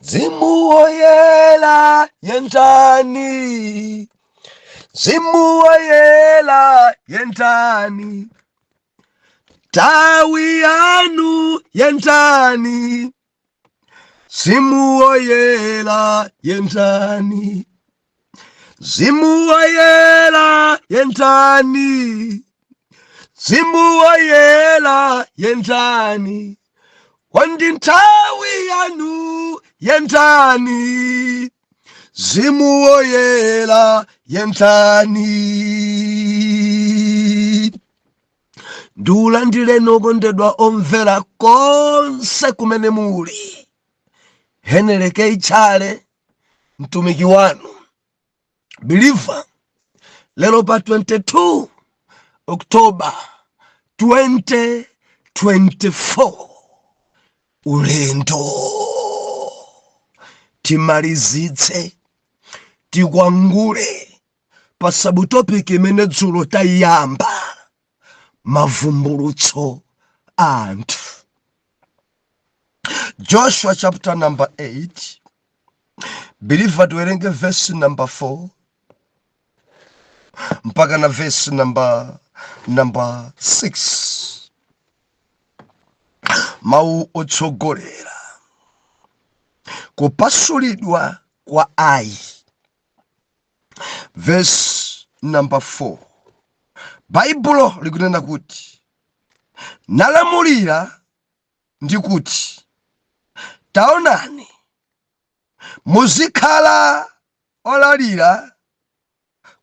Mzimu Woyera yendani, Mzimu Woyera yendani, nthawi yanu yendani, Mzimu Woyera yendani, Mzimu Woyera yendani, Mzimu Woyera yendani, Kodi nthawi yanu yendani, Mzimu Woyera yendani. Ndiulandireni okondedwa omvera konse kumene muli. Henry K. Chale, mtumiki wanu believer, lero pa 22 October 2024, ulendo timalizitse, tikwangule pa subtopic imene dzulo tayamba, mavumbulutso a anthu. Joshua chapter number 8, believer, tiwerenge verse number 4 mpaka na verse number 6. Mawu otsogolera: kupasulidwa kwa Ai. Verse number 4, Baibulo likunena kuti, "Nalamulira ndi kuti, taonani, muzikhala olalira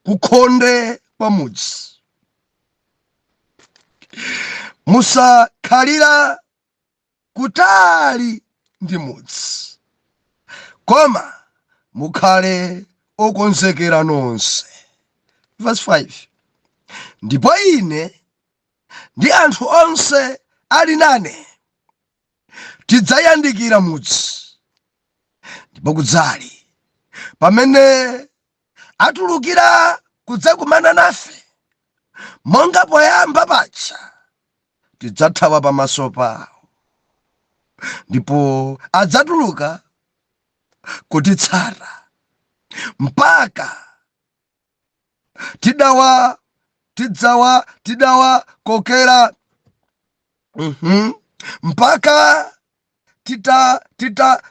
kukhonde kwa mudzi, musakhalira kutali ndi mudzi, koma mukhale okonzekera nonse." Verse 5, "Ndipo ine ndi anthu onse ali nane tidzayandikira mudzi, ndipo kudzali pamene atulukira kudzakumana nafe monga poyamba paja, tidzathawa pamaso pawo, ndipo adzatuluka kutitsata mpaka tidawa tidzawa tidawakokera mpaka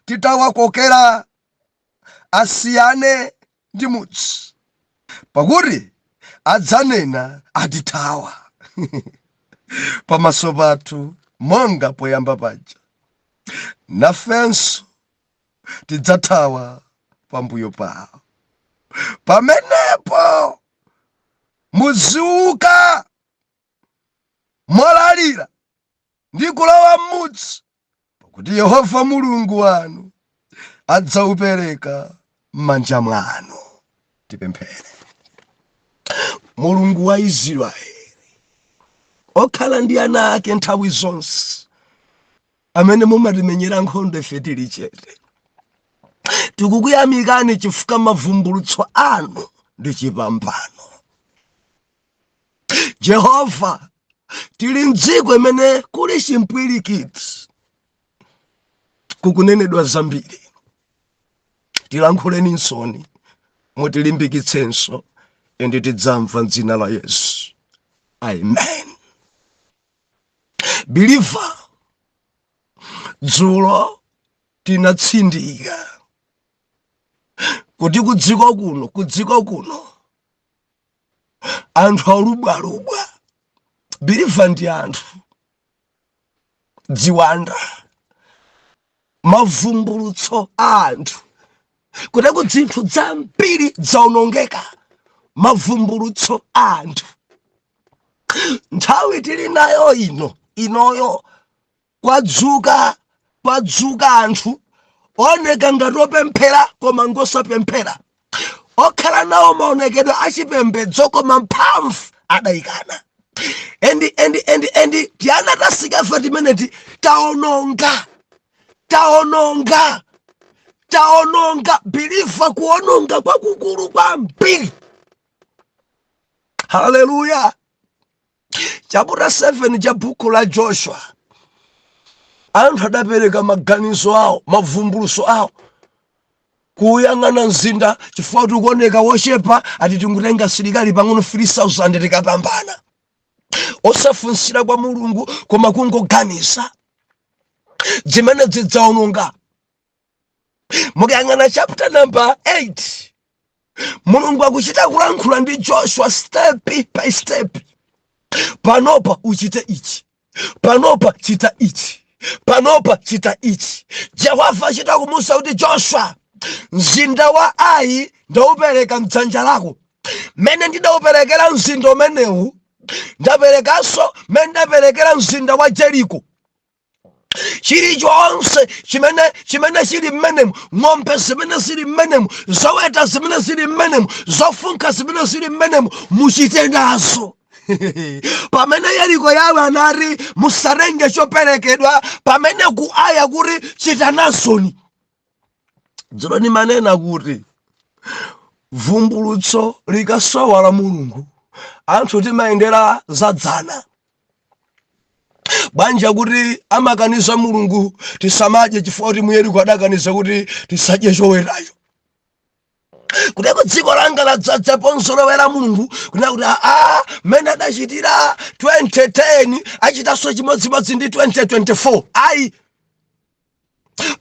titawakokera asiyane ndi mudzi, pakuti adzanena, atithawa pamaso pathu monga poyamba paja, nafenso tidzathawa pambuyo pawo. Pamenepo muziuka molalira ndi kulowa m'mudzi, pakuti Yehova Mulungu wanu adzaupereka m'manja mwanu." Tipemphere. Mulungu wa Israeli, okhala ndi ana ake nthawi zonse, amene mumatimenyera nkhondo ife tili chete, tikukuyamikani chifukwa mavumbulutso anu ndi chipambano. Jehova, tili mdziko imene kuli chimpwirikiti, kukunenedwa zambiri. Tilankhuleni nsoni, mutilimbikitsenso, ende tidzamva m'dzina la Yesu, amen. Believer, dzulo tinatsindika kuti kudziko kuno anthu alubwalubwa. Believer, ndi anthu dziwanda, mavumbulutso a anthu, kuteko zinthu zambiri zaonongeka, mavumbulutso a anthu. Nthawi tili nayo ino inoyo, kwadzuka anthu oneka ngati opemphera koma ngosapemphera, okhala nawo maonekedwe achipembedzo koma mphamvu adayikana. And tiana tasikafe timeneti taononga, taononga, taononga, believer, kuononga kwakukulu kwambiri. Haleluya! Chapter 7 cha buku la Joshua, anthu adapereka maganizo awo, mavumbuluso awo. Kuyang'ana mzinda chifukwa kuti ukuoneka wochepa, ati tingutenga asilikali pang'ono 3000 tikapambana, osafunsira kwa Mulungu koma kungoganiza zimene zidzaononga. Mukayang'ana chapter number 8, Mulungu akuchita kulankhula ndi Joshua step by step: panopa uchite ichi, panopa chita ichi, panopa chita ichi. Jehova achita kumuuza kuti, "Joshua, mzinda wa Ai ndaupereka mdzanja lako. Mmene ndidauperekera mzinda umenewu, ndaperekanso mmene ndaperekera mzinda wa Jeriko. Chilichonse chimene chili mmenemu, ng'ombe zimene zili mmenemu, zoweta zimene zili mmenemu, zofunkha zimene zili mmenemu, muchite nazo." Pamene Yeriko yawe anati musatenge choperekedwa, pamene ku Aya kuti chita nazoni. Dzulo ndimanena kuti vumbulutso likasowa la Mulungu, anthu timayendera zadzana. Bwanja kuti amakaniza Mulungu tisamadye chifukwa kuti mu Yeriko adakaniza kuti tisadye chowetacho? Kuteko dziko langa ladzadza ponzolowera Mulungu kunena kuti aa, mmene adachitira 2010 achitanso chimodzimodzi ndi 2024. Ayi,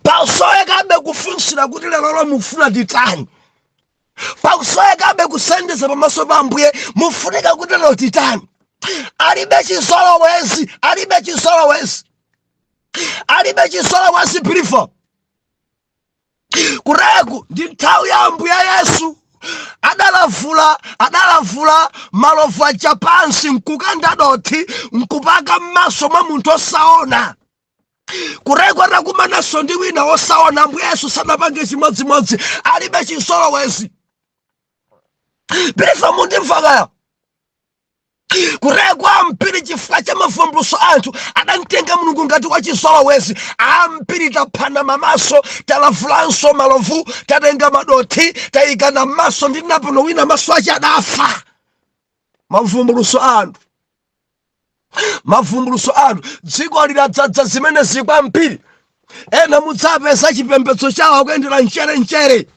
pasowekabe kufunsira kuti lero mufuna titani. Pakusowekabe kusendeza pamaso pa Ambuye, mufunika kuti lero titani. Alibe chizolowezi, alibe chizolowezi, alibe chizolowezi, believer. Kureku ndi nthawi ya Ambuye Yesu, adalavula malovu aja pansi, nkukanda dothi, nkupaka m'maso mwa munthu osaona. Kureku atakumananso ndi wina osaona, Ambuye Yesu sanapange chimodzimodzi. Alibe chizolowezi, believer. Mundimva kaya? Kureku ambiri, chifukwa cha mavumbulutso anthu, adamtenga Mulungu ngati wachizolowezi. Ambiri taphana mamaso, talavulanso malovu, tatenga madothi, tayikana m'maso, ndi napono wina maso ache adafa. Mavumbulutso anthu, mavumbulutso anthu. Dziko liladzaza zimene zikwambiri. Ena mudzapeza chipembedzo chawo akuyendera mchere.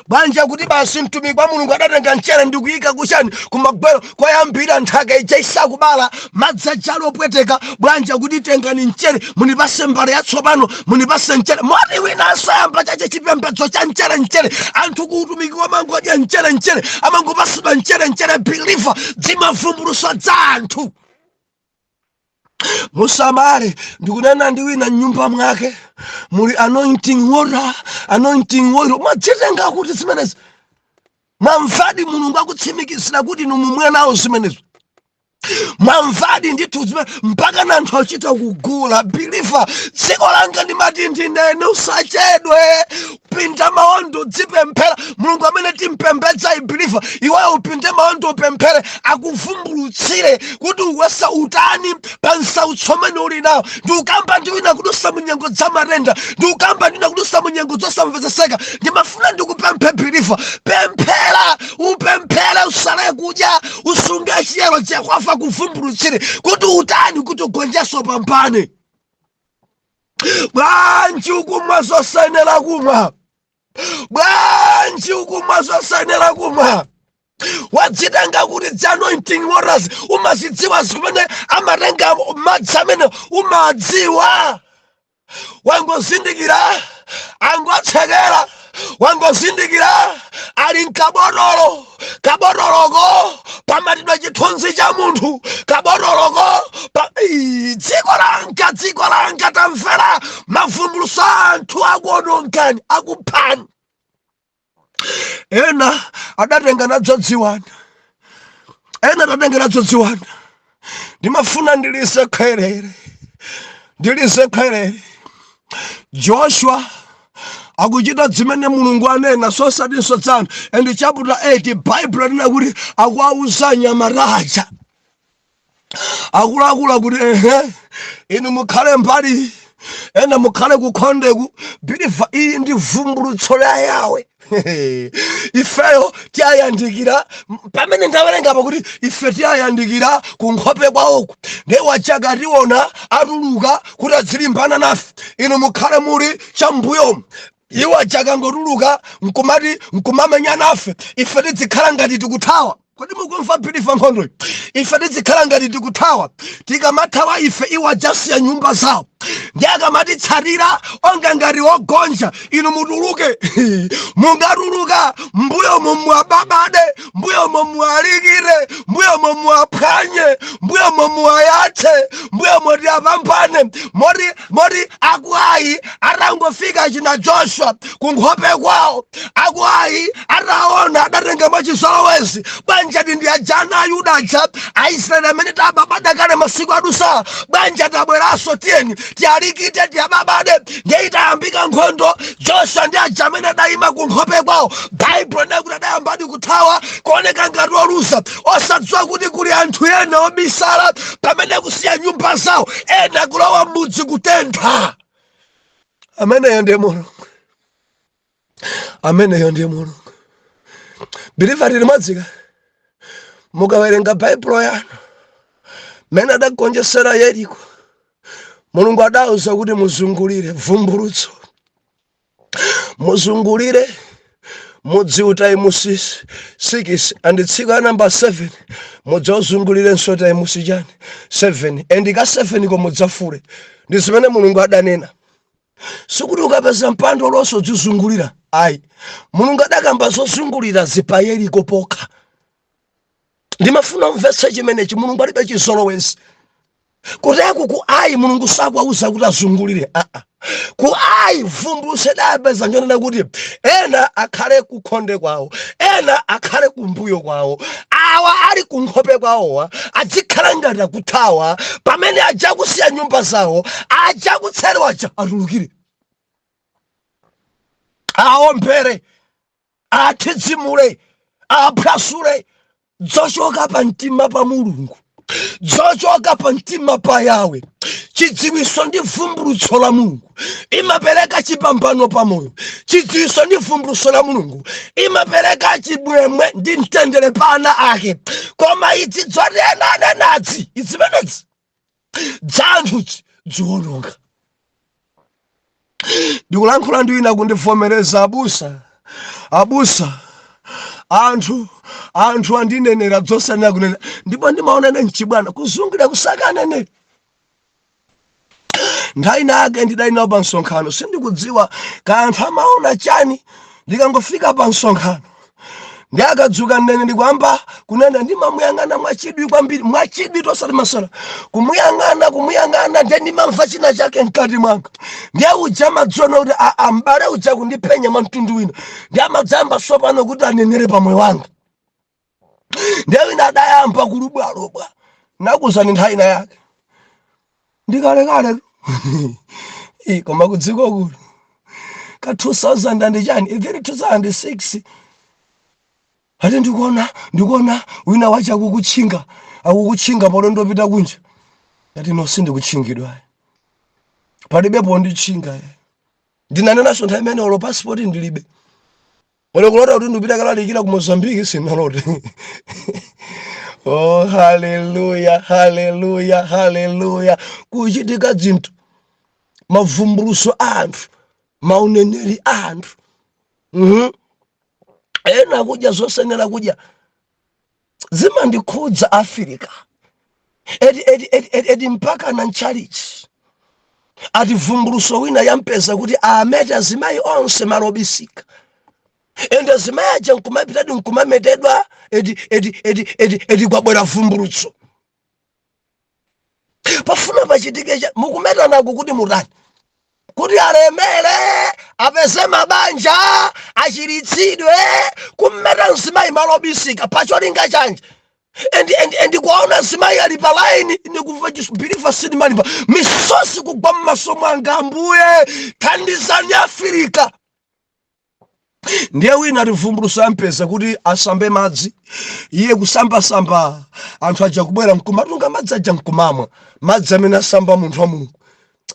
Bwanja kuti basi mtumiki wa Mulungu adatenga mchere ndikuyika kuchani, kumagwero koyambira nthaka ija isakubala, madzi ajalo opweteka. Bwanja kuti tengani mchere, munipase mbale yatsopano, munipase mchere. Moti winanso ayamba chache chipembedzo cha mchere mchere. Anthu ku utumiki wamangodya mchere mchere, amangopasidwa mchere mchere. Believer, dzimavumbulutso dza anthu musamale. Ndikunena ndi wina, mnyumba mwake muli anointing water, anointing oil. Mwadzitenga kuti zimenezi? Mwamvadi Mulungu akutsimikizira kuti inu mumwe nawo zimenezo? Mwamvadi ndithu zimene mpaka na anthu achita kugula? Believer, dziko langa ndimati ndinene, usachedwe, pinda maondo, dzipemphera. Mulungu amene timpembedza, believer, iweyo upinde maondo, upemphere, akuvumbulutsire kuti uwesa utani pa msautso umene uli nawo. Ndiukamba ndi wina kudusa mu nyengo za matenda, ndiukamba ndi wina kudusa mu nyengo zosamvetseseka. Ndimafuna ndikupemphe, believer, pemphera, upemphere, usale kudya, usunge chiyero. Jehova kuvumbulutsire kuti utani kuti ugonjeso, pambane. Bwanji ukumwa zosayenera kumwa? Bwanji ukumwa zosayenera kumwa? Wadzitenga kuti dzi anointing waters? Umazidziwa zimene amatenga madzi amene? Umadziwa? Wangozindikira angotsekera, wangozindikira ali mkabotolo, kabotoloko pamatidwa chithunzi cha munthu, kabotoloko pa. Ii, dziko langa, dziko langa, tamvera mavumbulutso anthu akuononkani, akuphani. Ena adatenga nadzo dziwanda, ena adatenga nadzo dziwanda. Ndimafuna ndilise khwerere, ndilise khwerere. Joshua akuchita zimene Mulungu anena, sosatinso tsana. And chapter 8, Bible lina kuti akuauza anyamataja akuluakulu akuti, "Ehe, inu mukhale mbali, ena mukhale kukhondeku." Believer, iyi ndi vumbulutso la Yawe. Ifeyo tiyayandikira pamene ndawerengapo kuti ife tiyayandikira ku nkhope kwawoku, ndiye wachaka tiona atuluka kuti adzilimbana nafe. Inu mukhale muli chambuyomu. Iwo aja akangotuluka nkumati nkumamenya nafe, ife tizikhala ngati tikuthawa. Kodi mukumva, believer, nkhondoyi? Ife tizikhala ngati tikuthawa. Tikamathawa ife, iwo ajasiya nyumba zawo, ndi akamatitsatira onga ngati ogonja. Inu mutuluke. Mungatuluka, mbuyomo muwababade, mbuyomo muwalikire, mbuyomo muwaphwanye, mbuyomo muwayatse, mbuyomo tiapambane. Moti aku Ai atangofika china Joshua kunkhope kwawo, aku Ai ataona adatenga mwachizolowezi, bwanja ndi ajana Ayuda aja, Aisraeli amene tababada kale masiku adusa, bwanja tabweranso, tiyeni tialikite, tiababade. Ndiye itayambika nkhondo, Joshua ndi aja amene adayima kunkhope kwawo, Baibulo inakuti adayambadi kuthawa, kuoneka ngati olusa, osadziwa kuti kuli anthu ena obisala pamene kusiya nyumba zawo, ena kulowa m'mudzi kutentha. Ameneyo ndiye Mulungu, ameneyo ndiye Mulungu. Believer, tili mwadzika. Mukawerenga Baibulo yanu mene adagonjesera Yeriko, Mulungu adauza kuti muzungulire, vumbulutso, muzungulire mudzi times 6, and tsiku ya namba 7 mudzauzungulirenso times chani? 7. And ka 7 ko mudzafule. Ndi zimene Mulungu adanena. Sikuti ukapeza mpando lonse udzizungulira, ayi. Mulungu adakamba zozungulira zipa Yeriko pokha. Ndimafuna umvetse chimenechi. Mulungu alibe chizolowezi. Kuteko ku Ai, Mulungu sakuwauza kuti azungulire, aa. Ku Ai vumbulutso idapeza njonena kuti ena akhale kukhonde kwawo, ena akhale kumbuyo kwawo. Awa ali kunkhope kwawowa adzikhala ngati akuthawa, pamene aja kusiya nyumba zawo, aja kutserewa aja atulukire, aombere, athidzimule, aphwasule. Dzochoka pa mtima pa Mulungu, dzochoka pa mtima pa Yawe. Chidziwiso ndi vumbulutso la Mulungu imapereka chipambano pa moyo. Chidziwiso ndi vumbulutso la Mulungu imapereka chimwemwe ndi mtendere pa ana ake. Koma idzi dzotenana nadzi, izimenezi dzanthuzi ziwononga. Ndikulankhula ndi wina kundivomereza, "Abusa, abusa, anthu andinenera dzosanena kunena." Ndipo ndimaonene mchibwana kuzungulira kusaka aneneri. Nthawi nake ndidali pa msonkhano, sindikudziwa kanthu amaona chani. Ndikangofika pa msonkhano ndi akadzuka mnene ndikuyamba kunena, ndimamuyang'ana mwachidwi kwambiri, mwachidwi tosati masana, kumuyang'ana, kumuyang'ana. Ndiye ndimamva china chake mkati mwanga. Ndiye uja amadziona kuti aa, m'bale uja kundipenya mwa mtundu wina, ndi amadzamba sopano kuti anenere pamoyo wanga. Ndiye wina adayamba kulubwalubwa. Nakuzani nthawi ina yake ndikalekale. Koma kudziko kuno ka 2000 and chani, iveri 2006, ati ndikuona wina wache akukutchinga, akukutchinga paulendo pita kunja. Ati, "No, sindikutchingidwa, palibepo nditchinga." Ndinanenanso nthawi imene olo passport ndilibe, olo kulota kuti ndipita kalalikira ku Mozambiki sinalote. Oh, haleluya, haleluya, haleluya! Kuchitika zinthu, mavumbuluso a anthu, mauneneri a anthu. Ena kudya zosenera kudya zimandikhudza. Afirika eti eti eti eti, eti mpaka na mchalichi ati vumbuluso wina yampeza kuti amete azimayi onse malo obisika, ende azimayi aja nkumapitadi nkumametedwa. Eti eti eti eti eti, kwabwera vumbulutso, pafuna pachitike cha mukumetanako kuti mutani? Kuti alemere, apeze mabanja, achiritsidwe? Kumeta mzimayi malo obisika pacholinga chanji? And kuwaona mzimayi ali pa line, ndikumva believer, sindimalimba, misozi kugwa mmaso mwanga. Ambuye, thandizani Afirika. Ndiye wina ativumbulusa ampeza kuti asambe madzi, iye kusambasamba, anthu aja kubwera nkumatunga madzi aja nkumamwa, madzi amene asamba munthu wa Mulungu.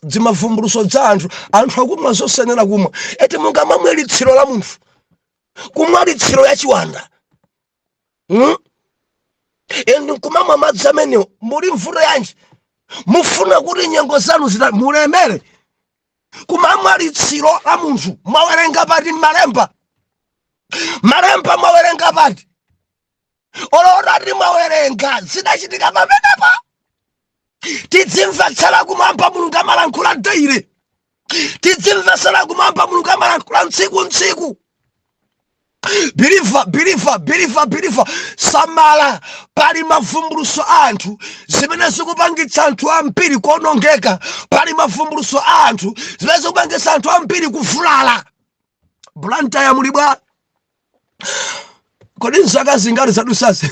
Dzimavumbuluso dza anthu, anthu akumwa zosenera kumwa. Eti mungamamwe litsiro la munthu, kumwa litsiro ya chiwanda, And nkumamwa madzi amenewo, muli mvuto yanji? Mufuna kuti nyengo zanu zita mulemere? Kumamwa litsiro la munthu, mwawerenga pati m'malemba? Malemba mwawerenga pati? Olotati mwawerenga, zidachitika pamenepa? Tidzimvetsera kumwamba, Mulungu amalankhula daily. Tidzimvetsera kumwamba, Mulungu amalankhula ntsiku ntsiku. Believer, believer, believer, believer, samala. Pali mavumbuluso a anthu zimene zikupangitsa anthu ambiri kuonongeka. Pali mavumbuluso a anthu zimene zikupangitsa anthu ambiri kuvulala. Blantyre muli bwa? Kodi nzaka zingati zadusazi?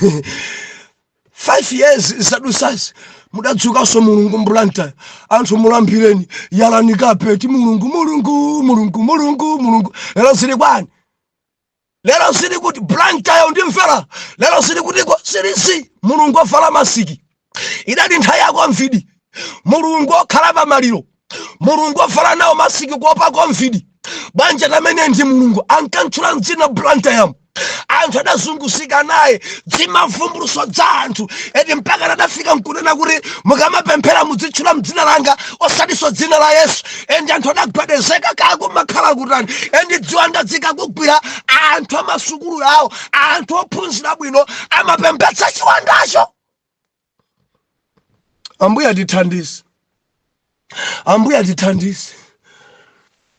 5 years zadusazi mudadzukanso Mulungu mBlantyre, anthu mulambireni, yalani kapeti, Mulungu, Mulungu, Mulungu, Mulungu, Mulungu. Lero zili kwani? Lero zili kuti? Blantyre, ndimvera, lero zili kutiko? Zilizi Mulungu ovala masiki. Idali nthawi ya COVID. Mulungu okhala pamaliro, Mulungu ovala nawo masiki kuopa COVID. Banja lamene ndi Mulungu ankantchula mdzina Blantyre, anthu adazunguzika naye. Dzimavumbuluso dza anthu eti, mpaka adafika nkunena kuti mukamapemphera mudzitchula mdzina langa, osatinso dzina la Yesu. And anthu adagwedezeka kakumakhala kutani. And dziwanda zikakugwira, anthu amasukulu awo, anthu ophunzira bwino amapembedza chiwandacho. Ambuye atithandize, Ambuye atithandize.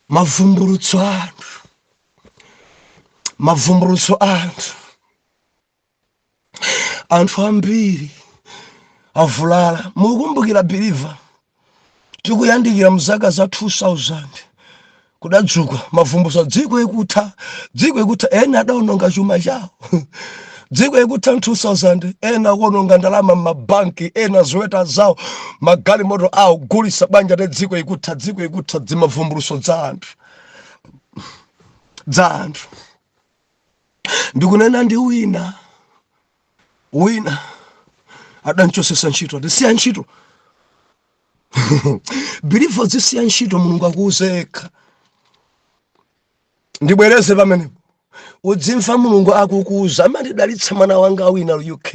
Mavumbulutso anthu, mavumbulutso anthu, anthu ambiri avulala. Mukumbukira, believer, tikuyandikira mzaka za 2000, kudadzuka mavumbulutso, dziko ikutha, dziko ikutha. Ena adaononga chuma chawo, dziko ikutha 2000. Ena kuononga ndalama m'mabanki, ena ziweta zawo, magalimoto awo, kugulisa banja te dziko ikutha, dziko ikutha. Dzimavumbulutso dza anthu, dza anthu. Ndikunena ndi wina, wina adanchosesa ntchito, atisiya ntchito. Believer, zisiya ntchito, Mulungu akuuze yekha. Ndibwereze pamenepo, udzimva Mulungu akukuuza. Amandidalitsa mwana wanga wina UK.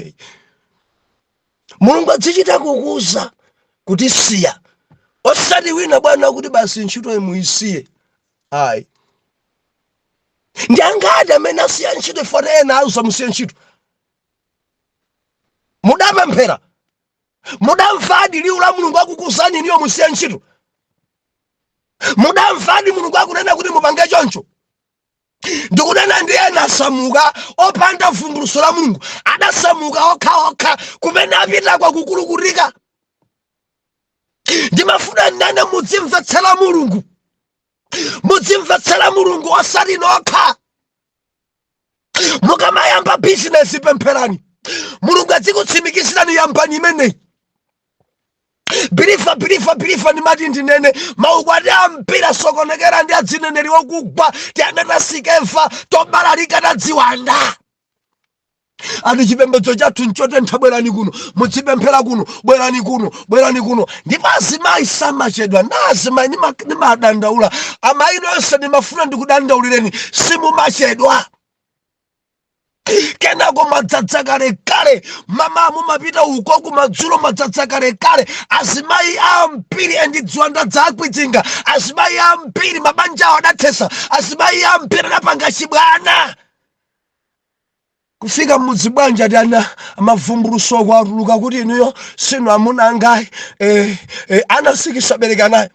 Mulungu adzichita kukuuza kuti siya, osati wina bwana kuti basi ntchito imuyisiye, ayi. Ndi angati amene asiya ntchito ifoti ena auza musiye ntchito? Mudapemphera? Mudamvadi liwu la Mulungu akukuzani niyo musiye ntchito? Mudamvadi Mulungu akunena kuti mupange choncho? Ndikunena ndi ena asamuka opanda vumbuluso la Mulungu, adasamuka okhaokha, kumene apita kwakukulukutika. Ndimafuna nane mudzimvetsera Mulungu, mudzimvetsera Mulungu, osati nokha. Mukamayamba bizinesi, pempherani, Mulungu adzikutsimikizirani, yambani imeneyi. Believer, believer, believer, ndimati ndinene, maukwati ambiri asokonekera ndi adzineneri okugwa, tianena Sikeva, tobalalika tadziwanda. Ati chipembedzo chathu nchotentha, bwerani kuno mudzipemphera kuno, bwerani kuno, bwerani kuno. Ndipo azimayi samachedwa na azimayi. Nimadandaula amayi nonse, ndimafuna ndikudandaulireni, simumachedwa. Kenako madzadza kalekale, mama mumapita uko kumadzulo, madzadza kalekale. Azimayi ambiri and dziwanda dzakwidzinga azimayi ambiri, mabanja awo adathesa. Azimayi ambiri adapanga chibwana kufika mmudzi bwanja ti ana mavumbuluso kwatuluka kuti inuyo sinu amuna angayi. Anasikisa bereka naye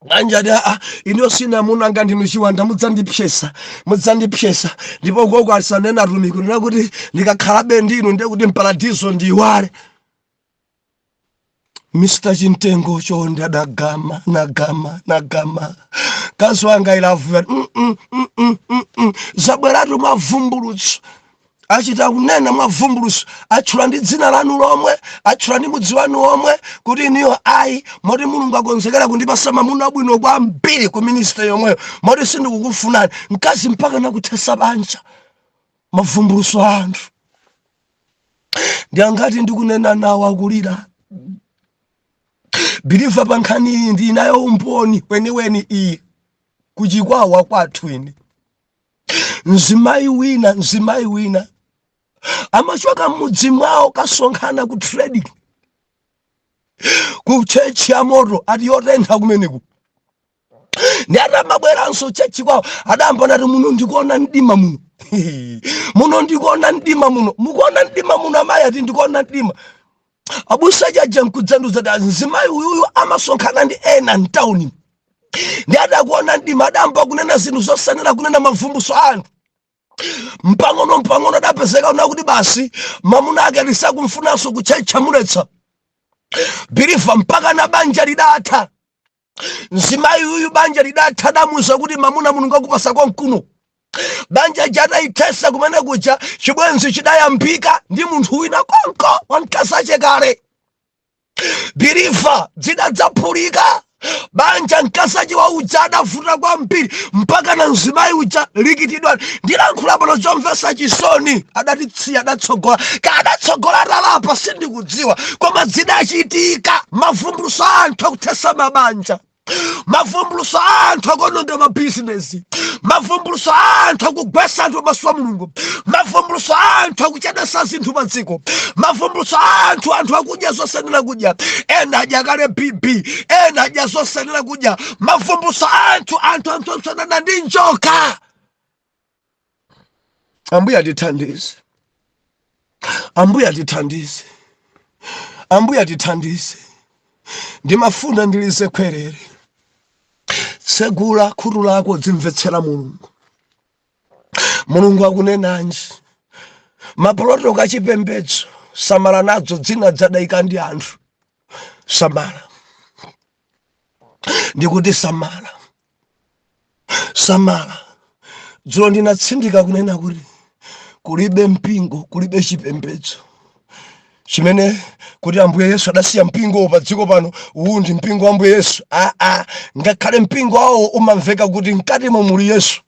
banja ti aa, inuyo sinu amuna anga, ndinu chiwanda, mudzandipyesa, mudzandipyesa. Ndipo koko asanena atumiki nena kuti ndikakhalabe ndinu ndiye kuti mparadizo ndiwale. Mr Chintengo chonde adagama nagama nagama, kazi wanga ilavuya. Zabweratu mwavumbulutso, achita kunena mwavumbulutso, atchula ndi dzina lanu lomwe, atchula ndi mudzi wanu omwe kuti iniyo ayi, moti Mulungu akonzekera kundipasa mamuna abwino kwambiri ku ministry yomweyo, moti sindikukufunani. Mkazi mpaka nakuthesa banja. Mavumbulutso a anthu. Ndi angati ndikunena nawo akulira? Believer, pa nkhani iyi ndinayo umboni weniweni iyi. Kuchikwawa kwathu ine, mzimayi wina, mzimayi wina amachoka m'mudzi mwawo kasonkhana ku trading, ku church ya moto, ati yotentha kumeneku. Ndi atamabweranso church kwawo, adayamba nati, "Muno ndikuona mdima muno, muno ndikuona mdima muno." "Mukuona mdima muno, amayi?" Ati, "Ndikuona mdima." Abusa jaja nkudzanduza ti mzimayi uyuyu amasonkhana ndi ena mtawuni, ndi adakuona mdima, adamba kunena zinthu zosanena kunena, mavumbulutso a anthu. Mpang'ono mpang'ono adapezeka una kuti basi, mamuna ake lisakumfunanso, kutchetcha muletsa believer, mpaka na banja lidatha. Mzimayi uyu banja lidatha, adamuwuza kuti, "Mamuna Mulungu akupasa konkuno." Banja jatayithesa kumene kuja, chibwenzi chidayambika ndi munthu wina konko wamkasache kale. Believer, zidadzaphulika banja. Mkasache wa uja adavuta kwambiri, mpaka na mzimayi uja likitidwa. Ndilankhula pano chomvetsa chisoni, adatitsiya, adatsogola ka adatsogola atalapa, sindikudziwa, koma zidachitika. Mavumbulutso a anthu akuthesa mabanja, mavumbulutso a anthu akuononga mabizinesi, mavumbulutso a anthu akugwesa anthu pamaso pa Mulungu, mavumbulutso a anthu akuchedwesa zinthu pa dziko, mavumbulutso a anthu, anthu akudya zosanena kudya, ena adya kale BP, ena adya zosanena kudya. Mavumbulutso a anthu, anthu anthu ndi njoka. Ambuye atithandize, Ambuye atithandize, Ambuye atithandize. Ndimafuna ndilize khwerere. Tsegula khutu lako, dzimvetsera Mulungu. Mulungu akunenanji? Ma protocol achipembedzo, samala nadzo, dzina dzadayika ndi anthu. Samala, ndikuti samala, samala. Dzulo ndinatsindika kunena kuti kulibe mpingo, kulibe chipembedzo chimene kuti Ambuye Yesu adasiya mpingo pa dziko pano, uwu ndi mpingo wa Ambuye Yesu. Aa, ngakhale mpingo wawo umamveka kuti mkatimo muli Yesu.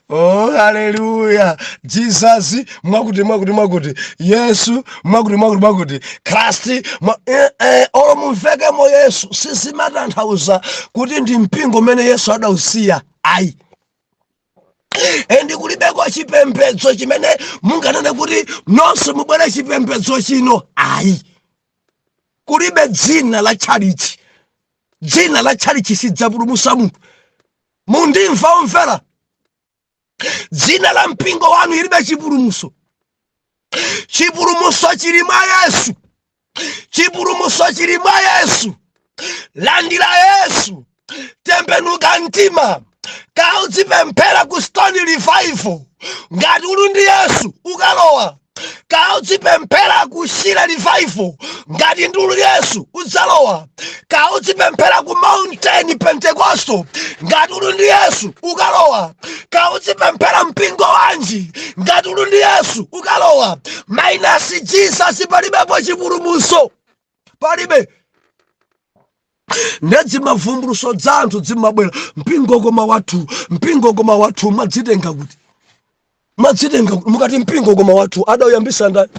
Oh, haleluya! Jesus mwakuti mwakuti mwakuti, Yesu mwakuti mwakuti mwakuti, Christ mwa, olo mumvekemo Yesu, sizimatanthauza kuti ndi mpingo umene Yesu adausiya, ayi. And kulibeko chipembedzo chimene munganene kuti nonse mubwere chipembedzo chino, ayi. Kulibe dzina la tchalichi. Dzina la tchalichi sidzapulumutsa munthu. Mundimva omvera? Dzina la mpingo wanu ilibe chipulumutso. Chipulumutso chili mwa Yesu, chipulumutso chili mwa Yesu. Landira Yesu, tembenuka mtima. Kaudzipemphera ku Stone Revival, ngati uli ndi Yesu ukalowa. Kaudzipemphera ku Shira Revival, ngati ndi uli Yesu udzalowa. Kaudzipemphera ku Mountain Pentecostal, ngati uli ndi Yesu ukalowa. Kaudzipemphera mpingo wanji, ngati uli ndi Yesu ukalowa. Minus Jesus palibepo chipulumutso, palibe. Ndedzimavumbulutso dza anthu dzimabwera, "Mpingo koma wathu, mpingo koma wathu." Mwadzitenga kuti? Mwadzitenga kuti? Mukati mpingo koma wathu, adayambisa ndani?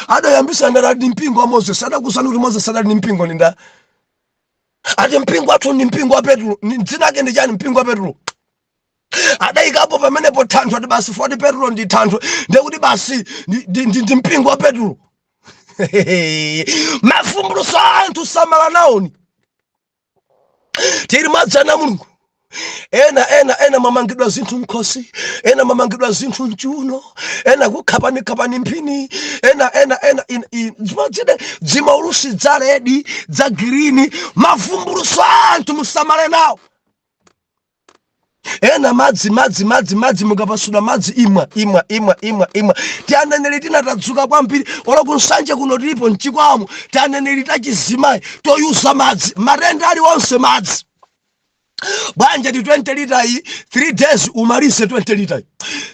Adayambisa ndani? Ati mpingo wa Moses. Adakusani kuti Moses adali ndi mpingo ndi ndani? Ati mpingo wathu ndi mpingo wa Petro. Dzina ake ndi chani mpingo wa Petro? Adayikapo pamenepo thanthwe, ati basi foti Petro ndi thanthwe, ndekuti basi ndi mpingo wa Petro. Mavumbulutso a anthu, samala naoni. Tili mwadzana Mulungu. Ena ena ena mamangidwa zinthu mkhosi, ena mamangidwa zinthu mchiuno, ena kukhapani khapani mphini, ena ena ena zimadzide dzimaulusi dza red, dza green. Mavumbulutso a anthu, musamale nawo. Ena madzi, madzi, madzi, madzi, mukapasula madzi, imwa, imwa, imwa, imwa, imwa. Tianeneri tina tadzuka kwambiri, olo kunsanje kuno tilipo mchikwamo, tianeneri tachizimayi toyuza madzi, matenda aliwonse madzi. Bwanja ndi 20 lita iyi, 3 days umalize 20 lita iyi,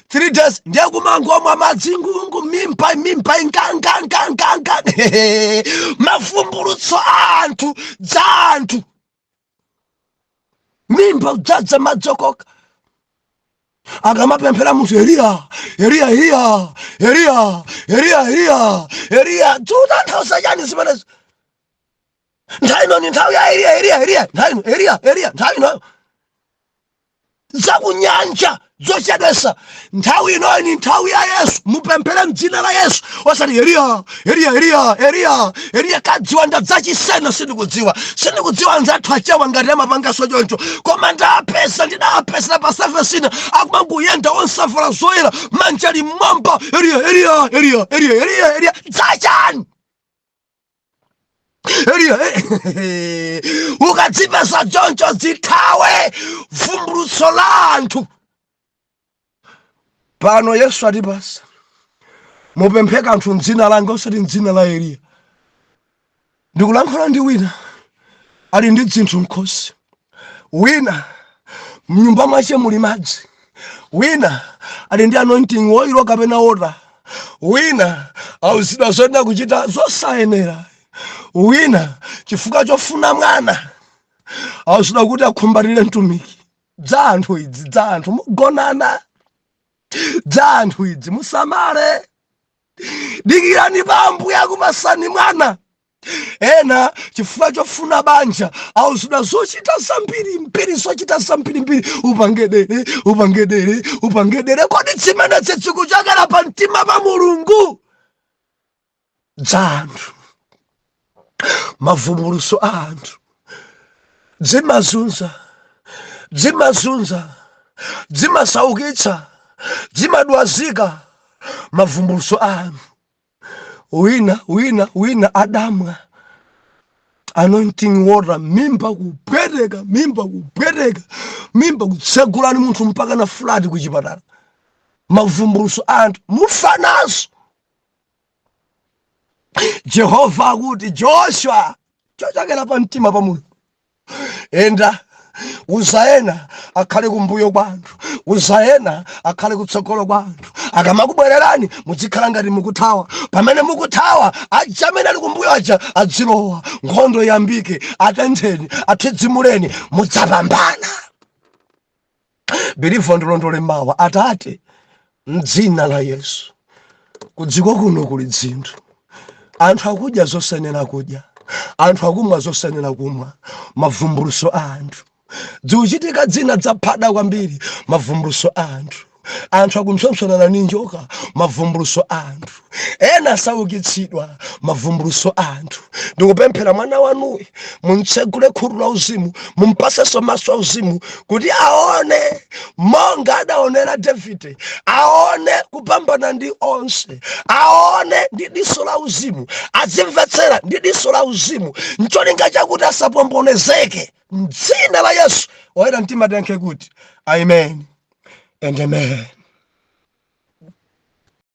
3 days. Ndiye kumangomwa madzi ngungu, mimpa mimpa ingangangangangan. Mavumbulutso a anthu, dza anthu, mimba udzadza madzi okoka. Akamapemphera munthu, "Eliya, Eliya, Eliya, Eliya, Eliya, Eliya, Eliya," zikutanthauza chani zimenezo? Nthawi ino ni nthawi ya Eliya, Eliya, Eliya, nthawi ino Eliya, Eliya, nthawi ino. Zakunyanja zochedwesa. Nthawi inoyi ni nthawi ya Yesu. Mupemphere mdzina la Yesu, osati Eliya, Eliya, Eliya, Eliya, Eliya. Kadziwa ndadzachisena. Sindikudziwa anzathu achewa ngati amapangaso choncho, koma ndapeza, ndidapezera pa sefesina akumanguyenda onsavala zoyera, manja ali mmwamba, "Eliya, Eliya, Eliya, Eliya, Eliya, Eliya." Dzachani? Eliya. Ukadzipeza choncho, zithawe vumbulutso la anthu. Pano Yesu atipasa, "Mupemphe kanthu mdzina langa," osati mdzina la Eliya. Ndikulankhula ndi wina ali ndi dzinthu mkhosi, wina mnyumba mwache muli madzi, wina ali ndi anointing oil kapena water, wina auzidwa zoyenera kuchita zosayenera, wina chifukwa chofuna mwana auzidwa kuti akhumbatire mtumiki. Dza anthu idzi, dza anthu, mugonana. Dza anthu idzi, musamale. Dikirani pa Ambuye, akupasani mwana. Ena chifukwa chofuna banja auzidwa zochita zambiri mbiri, zochita zambirimbiri, upange dere, upange dere, upange dere. Kodi zimenezi zikuchokera pa mtima pa Mulungu? Dza anthu, mavumbuluso a anthu, dzimazunza, dzimazunza, dzimasaukitsa, dzimadwazika, mavumbuluso a anthu. Wina, wina, wina adamwa anointing water, mimba kupweteka, mimba kupweteka, mimba kutsegulani munthu mpaka na flat kuchipatala. Mavumbuluso a anthu, mufanaso. Jehova akuti, "Joshua," chochokera pa mtima pa Mulungu, "enda, uza ena akhale kumbuyo kwa anthu, uza ena akhale kutsogolo kwa anthu. Akamakubwererani, muzikhala ngati mukuthawa. Pamene mukuthawa, aja amene ali kumbuyo aja adzilowa, nkhondo iyambike, atentheni, athidzimuleni, mudzapambana." Bilivo, ndilondole mawa. Atate, mdzina la Yesu, kudziko kuno kuli dzinthu, anthu akudya zosenera kudya, anthu akumwa zosenera kumwa, mavumbuluso a anthu. Zikuchitika dzina dzaphada kwambiri, mavumbuluso a anthu. Anthu akumpsompsonana ni njoka, mavumbuluso a anthu. Ena asaukitsidwa, mavumbuluso a anthu. Ndikupemphera mwana wanuyi, muntsegule khutu la uzimu, mumpasenso maso auzimu kuti aone monga adaonera Davide, aone kupambana ndi onse, aone ndi diso la uzimu, azimvetsera ndi diso la uzimu, ncholinga chakuti asapombonezeke. Mdzina la Yesu, oyera mtima tiyankhe kuti amen and amen.